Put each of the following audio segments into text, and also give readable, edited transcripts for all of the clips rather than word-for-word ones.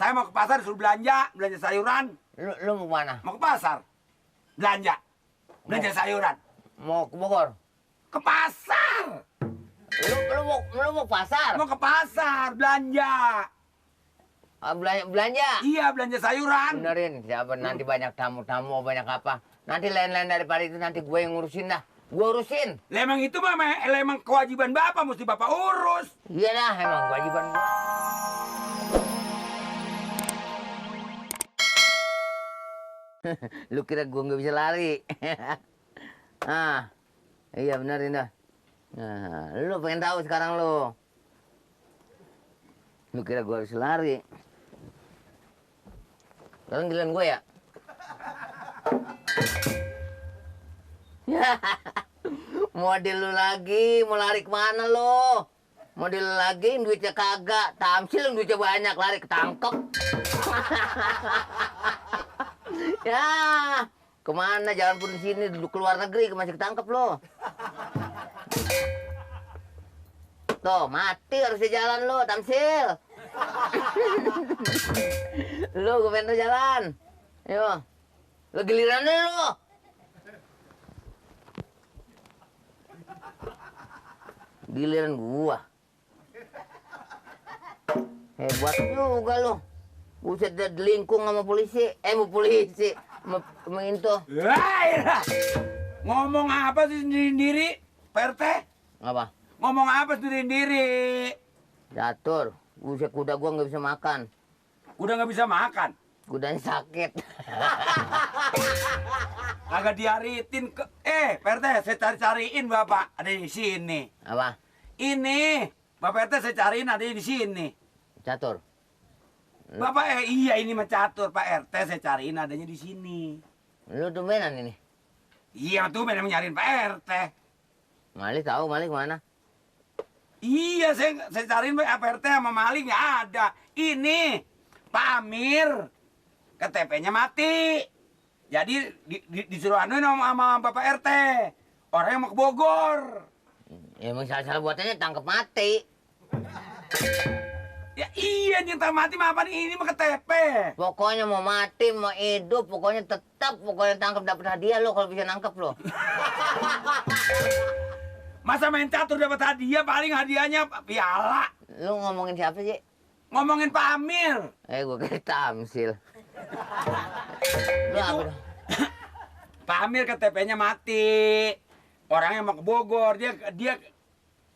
Saya mau ke pasar disuruh belanja sayuran. Lu mau mana? Mau ke pasar. Belanja sayuran. Mau ke Bogor? Ke pasar. Lu mau ke pasar? Mau ke pasar, belanja. Belanja? Iya, belanja sayuran. Benerin, siapa nanti banyak tamu-tamu, banyak apa. Nanti lain-lain daripada itu nanti gue yang ngurusin dah. Gue urusin. Emang itu mah emang kewajiban Bapak, mesti Bapak urus. Iya dah, emang kewajiban gue. Lu kira gue nggak bisa lari? Ah, iya benerin dah. Nah, lu pengen tahu sekarang lu? Lu kira gue harus lari? Sekarang giliran gue ya? Model lu lagi, mau lari kemana lu? Model lu lagi, duitnya kagak. Tamsil duitnya banyak, lari ketangkep. Ya, kemana jalan pun di sini, duduk ke luar negeri, masih ketangkep lo. Tuh, mati harusnya jalan lo, Tamsil. Lu, gue pengen jalan. Ayo, lu giliran lu. Giliran gua. Hebat juga lu. Buset dah delingkung sama polisi. Mau polisi. Sama itu. Ngomong apa sih sendiri-sendiri, Pak RT? Apa? Ngomong apa sendiri-sendiri? Catur. Buset kuda gua nggak bisa makan. Udah nggak bisa makan. Kudanya sakit. Kagak diaritin ke... Pak RT, saya cariin Bapak. Ada di sini. Apa? Ini. Bapak RT saya cariin ada di sini. Catur. Bapak, iya ini mah catur Pak RT, saya cariin adanya di sini. Lu tumbenan ini? Iya tuh memang nyariin Pak RT. Malik tahu Malik mana? Iya, saya cariin Pak RT sama Malik nggak ada. Ini Pak Amir, KTP-nya mati. Jadi disuruh anuin sama Bapak RT. Orang yang mau ke Bogor. Ya emang salah buatannya tangkap mati. Ya iya, nyinta mati mah apa nih? Ini mah KTP. Pokoknya mau mati, mau hidup, pokoknya tetap, pokoknya tangkap dapat hadiah lo kalau bisa nangkep lo. Masa main catur dapat hadiah, paling hadiahnya piala. Lu ngomongin siapa sih? Ngomongin Pak Amir. Gue kira Tamsil. Lu apa dah? Pak Amir KTP-nya mati. Orangnya mau ke Bogor, dia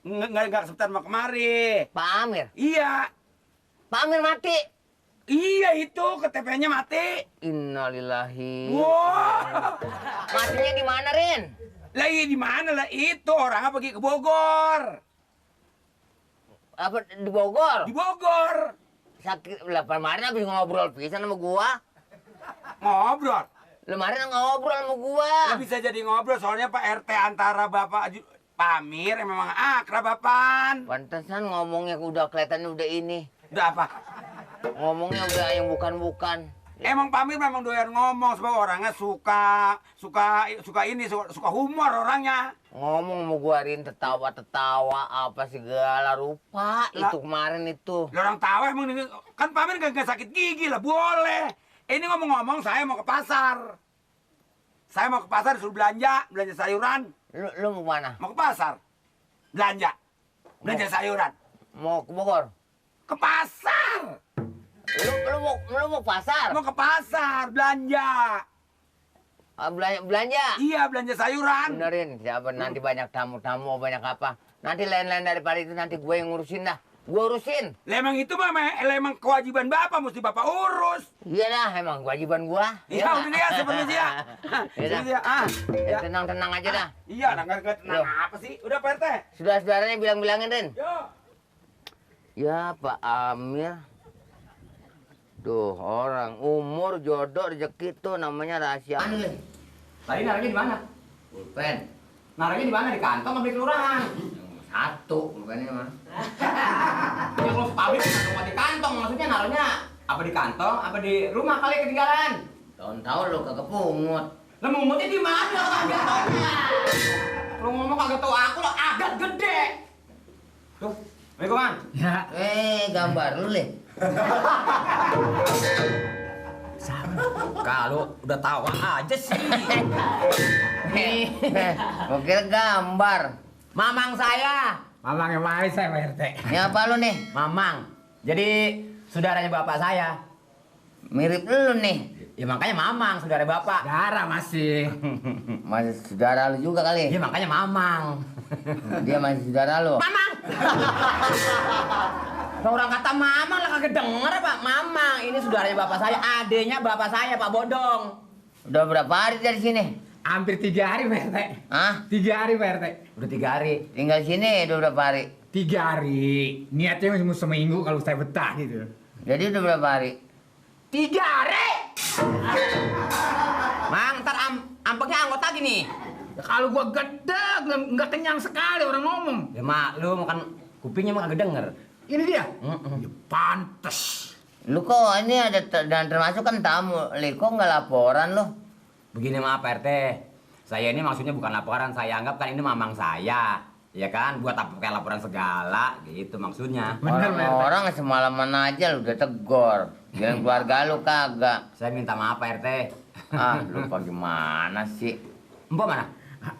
nggak sebentar mau kemari. Pak Amir? Iya. Pak Amir mati? Iya itu KTP-nya mati. Innalillahi. Wah. Matinya di mana, Rin? Lah iya di mana lah itu orangnya pergi ke Bogor. Apa di Bogor? Di Bogor. Sakit lah kemarin habis ngobrol pisan sama gua. Ngobrol. Kemarin ngobrol sama gua. Lah bisa jadi ngobrol soalnya Pak RT antara Bapak Pak Amir memang akrabapan. Pantesan ngomongnya udah kelihatannya udah ini. Udah apa? Ngomongnya udah yang bukan-bukan. Emang Pak Amir memang doyan ngomong sebab orangnya suka humor orangnya. Ngomong mau gua Rin tertawa apa segala rupa lah, itu kemarin itu. Orang tawa emang ini kan Pak Amir gak sakit gigi lah boleh. Ini ngomong-ngomong saya mau ke pasar. Saya mau ke pasar disuruh belanja sayuran. Lu mau mana? Mau ke pasar. Belanja sayuran. Mau ke Bogor? Ke pasar. Lu mau pasar? Mau ke pasar belanja. Belanja? Iya, belanja sayuran. Benerin, siapa nanti banyak tamu-tamu, banyak apa. Nanti lain-lain daripada itu nanti gue yang ngurusin dah. Gue urusin. Emang itu mah emang kewajiban Bapak, mesti Bapak urus. Iya dah, emang kewajiban gua. Iya, udah dia seperti dia. Iya dah. Tenang-tenang aja dah. Iya, nggak tenang apa sih? Udah Pak RT. Saudara-saudaranya bilang-bilangin, Rin. Yo. Ya, Pak Amir. Tuh, orang umur, jodoh, rezeki tuh namanya rahasia. Tadi naruhnya di mana? Pulpen. Naruhnya di mana? Di kantong atau di kelurahan? Satu, pulpennya mah. Ya kalau pabrik naruh di kantong, maksudnya naruhnya apa di kantong? Apa di rumah kali ketinggalan? Tahun-tahun lu kagak pungut. Lah mumutnya di mana? Kagak taunya. Lu ngomong kagak tahu aku lo agak gede. Tuh, Assalamualaikum, Man. Ya. Gambar lu, Le. Kalau udah tawa aja sih. Gua kira gambar. Mamang saya. Mamang yang manis saya Pak RT. Ini apa lu nih? Mamang. Jadi saudaranya bapak saya. Mirip lu nih. Ya makanya Mamang, saudara bapak. Darah masih. Masih saudara lu juga kali. Ya makanya Mamang. Dia masih saudara lu. Mamang. Orang kata Mamang lah kagak denger Pak. Mamang, ini saudaranya bapak saya, adenya bapak saya Pak Bodong. Udah berapa hari dari sini? Hampir 3 hari Pak RT. Hah? 3 hari Pak RT. Udah 3 hari. Tinggal sini udah berapa hari? 3 hari. Niatnya cuma seminggu kalau saya betah gitu. Jadi udah berapa hari? 3 hari. Mang, ntar ampeknya anggot lagi nih. Ya, kalau gua gedeg nggak kenyang sekali orang ngomong. Ya maklum kan kupingnya mah kagak denger. Ini dia. Mm-mm. Ya, pantes. Lu kok ini ada dan termasuk kan tamu. Kok nggak laporan lu? Begini maaf Pak RT. Saya ini maksudnya bukan laporan, saya anggap kan ini mamang saya. Ya kan, buat apa kayak laporan segala gitu maksudnya. Bener, Pak RT. Orang semalaman aja lu udah tegor. Jangan keluarga lu kagak. Saya minta maaf Pak RT. Ah, lu gimana sih? Mbok mana?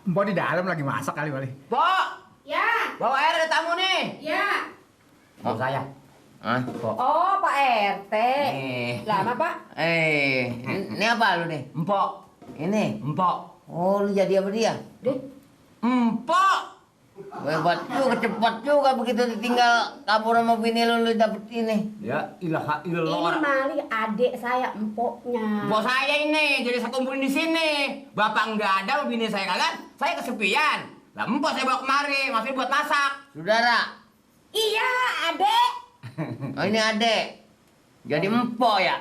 Mbok di dalam lagi masak kali kali. Mbok, Ya, bawa air ada tamu nih. ya. Mbok saya. Hah? Mbok. Oh, Pak RT. Nih. Lama, Pak? Ini apa lu nih? Mbok, Ini? mbok. Oh, lu jadi apa dia? Deh, Mbok. Hebat juga, cepat juga begitu ditinggal kabur sama bini lu dapet ini. Ya ilaha ini illallah. Mali adik saya, empoknya. Mbok saya ini jadi saya kumpulin di sini. Bapak nggak ada, bini saya kagak. Saya kesepian. Lah mbok saya bawa kemari, maksudnya buat masak. Saudara, Iya, adik. oh ini adek. Jadi empok ya?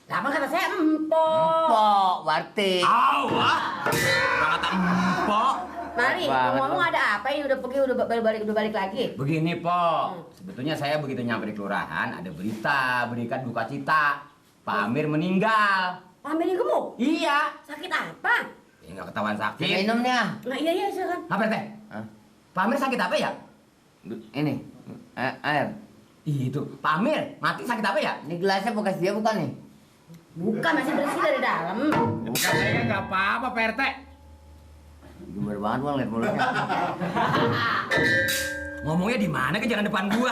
Lama kata saya empok. Empok, berarti. Awah. Kalau kata mbok. Mali, Banget, ngomong ada apa ini udah pergi udah balik lagi. Begini, Po. Sebetulnya saya begitu nyampe di kelurahan, ada berita, berikan duka cita. Pak Amir meninggal. Ambil ini gemuk. Iya. Sakit apa? Ya nggak ketahuan sakit. Minum nih ah. Nah, iya silakan. Apa teh? Hah? Pak Amir sakit apa ya? Ini, air. Ih, itu. Pak Amir mati sakit apa ya? Ini gelasnya bekas dia bukan nih? Bukan, masih bersih dari dalam. Bukan saya nggak apa-apa Pak RT. Gembar banget gua ngeliat mulutnya. Ngomongnya di mana ke jangan depan gua.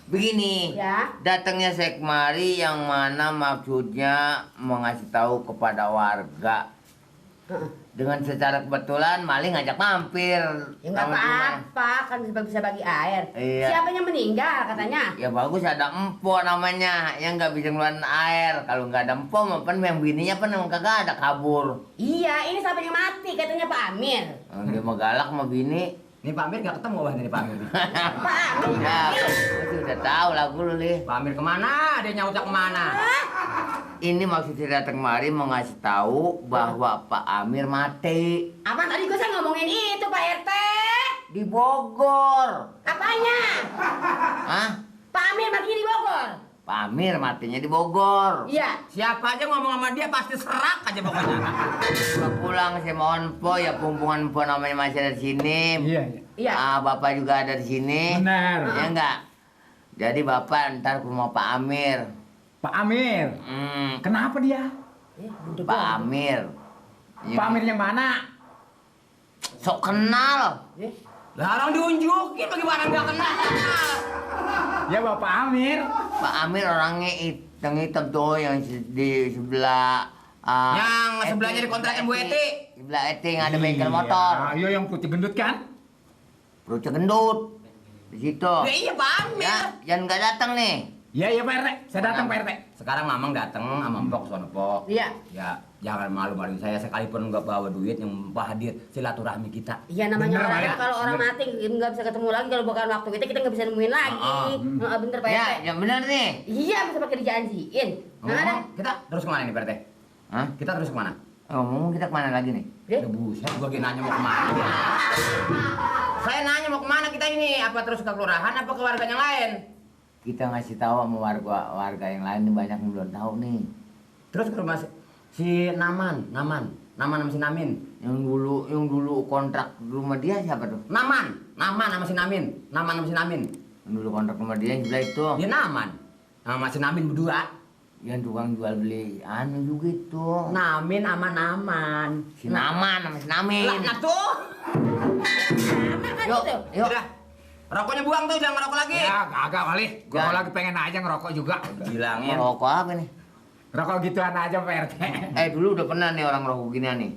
Begini, Ya. datangnya saya kemari yang mana maksudnya mau ngasih tahu kepada warga. Dengan secara kebetulan maling ngajak mampir. Ya nggak Sama rumah. apa-apa, kan bisa bagi air. Iya. Siapa yang meninggal katanya? Ya bagus ada empok namanya yang nggak bisa ngeluarin air. Kalau nggak ada empok, mapan yang bininya kan emang kagak ada kabur. Iya, ini siapa yang mati katanya Pak Amir. Dia mah galak sama bini. Nih Pak Amir nggak ketemu wah dari Pak Amir. Pak Amir. Ya, gua sih udah tahu lagu lu nih. Pak Amir kemana? Dia nyautak kemana? Ini maksudnya datang kemari mau ngasih tahu bahwa Pak Amir mati Apa tadi gue ngomongin itu Pak RT? di Bogor. Apanya? Hah? Pak Amir matinya di Bogor. Pak Amir matinya di Bogor. Iya. Siapa aja ngomong sama dia pasti serak aja pokoknya. Gua pulang saya mohon po ya pumpungan po namanya masih ada di sini. Iya. Iya. Bapak juga ada di sini. Benar. Ya enggak? Jadi Bapak ntar ke rumah Pak Amir. Pak Amir. Kenapa dia? Pak Amir. Pak Amir yang mana? Sok kenal. Lah orang diunjukin bagaimana nggak kenal? Ya Bapak Amir. Pak Amir orangnya hitam tuh yang di sebelah Yang sebelahnya dikontrakin Bu Eti. Sebelah Eti yang ada bengkel motor. Iya yang putih gendut kan? Perutnya gendut. Di situ. Ya iya Pak Amir. Ya, jangan nggak datang nih. Iya Pak RT. Saya datang Pak RT. Sekarang Mamang dateng sama Mpok sono Pok. Iya. Ya jangan malu-maluin saya sekalipun nggak bawa duit yang hadir silaturahmi kita. Iya namanya Bener, orang Pak, ya? kalau orang Bener. mati nggak bisa ketemu lagi kalau bukan waktu kita nggak bisa nemuin lagi. Bener Pak Ya, RT. yang benar nih. Iya bisa pakai dijanjiin. Nah, ada. Kita terus kemana nih Pak RT? Hah? Kita terus kemana? Ngomong kita kemana lagi nih? Deh. Ya buset, gua lagi nanya mau kemana. Saya nanya mau kemana kita ini? Apa terus ke kelurahan apa ke warga yang lain? Kita ngasih tahu sama warga yang lain nih banyak yang belum tahu nih. Terus ke rumah si Naman sama si Namin. Yang dulu kontrak di rumah dia siapa tuh? Naman sama si Namin. Naman sama si Namin. Dulu kontrak sama dia yang sebelah itu. Dia Naman. Sama Mas Namin berdua. Yang tukang jual beli anu juga itu. Namin aman-aman. Si Naman sama si Namin. Nah tuh. Sama kan Yuk, itu. yuk. Udah. Rokoknya buang tuh, jangan ngerokok lagi. Ya kagak kali. Gua Ya. lagi pengen aja ngerokok juga. Bilangin. Rokok apa nih? Rokok gituan aja Pak RT. Dulu udah pernah nih orang rokok ginian nih.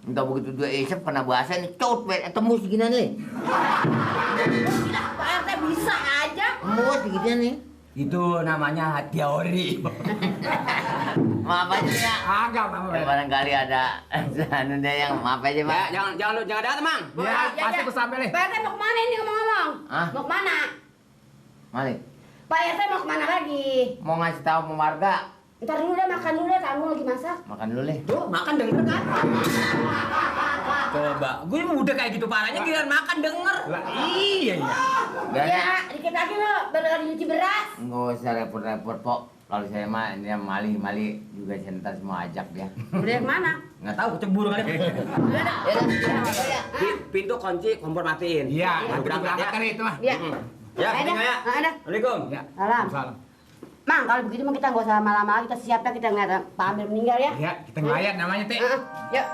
Entah begitu dia isep kena bahasa nih, caut tembus ginian nih. Gila, Pak RT bisa aja. Tembus ginian nih. Itu namanya teori. Maaf aja ya. Agak Pak Ya, RT. barangkali ada anu deh yang maaf aja, Pak. Ya, jangan ada, Mang. Ya, pasti aku sampai nih. Pak RT mau kemana ini ngomong-ngomong? Hah? Mau kemana? Malik, Pak RT mau kemana lagi? mau ngasih tahu sama warga. Ntar dulu deh, makan dulu deh, kamu lagi masak. Makan dulu deh. Tuh, makan denger kan? Coba, gue udah kayak gitu parahnya giliran makan denger. Lah iya iya. Dan Ya, dikit lagi lo, baru nyuci beras. nggak usah repot-repot, Pok. Kalau saya mah ini Mali juga sentar semua ajak dia. Udah yang mana? Nggak tahu kecebur kali. Udah dah. Ya. Pintu kunci, kompor matiin. Iya, Nah, nanti berangkat berangkat ya. kali itu mah. Ya. Ya, Ada. tinggal ya. Ada. Assalamualaikum. Ya. Salam. Salam. Mang, kalau begitu mah kita nggak usah lama-lama, kita siap ya, kita ngeliat Pak Amir meninggal ya. Ya, kita ngelayat namanya, Teh. Yuk.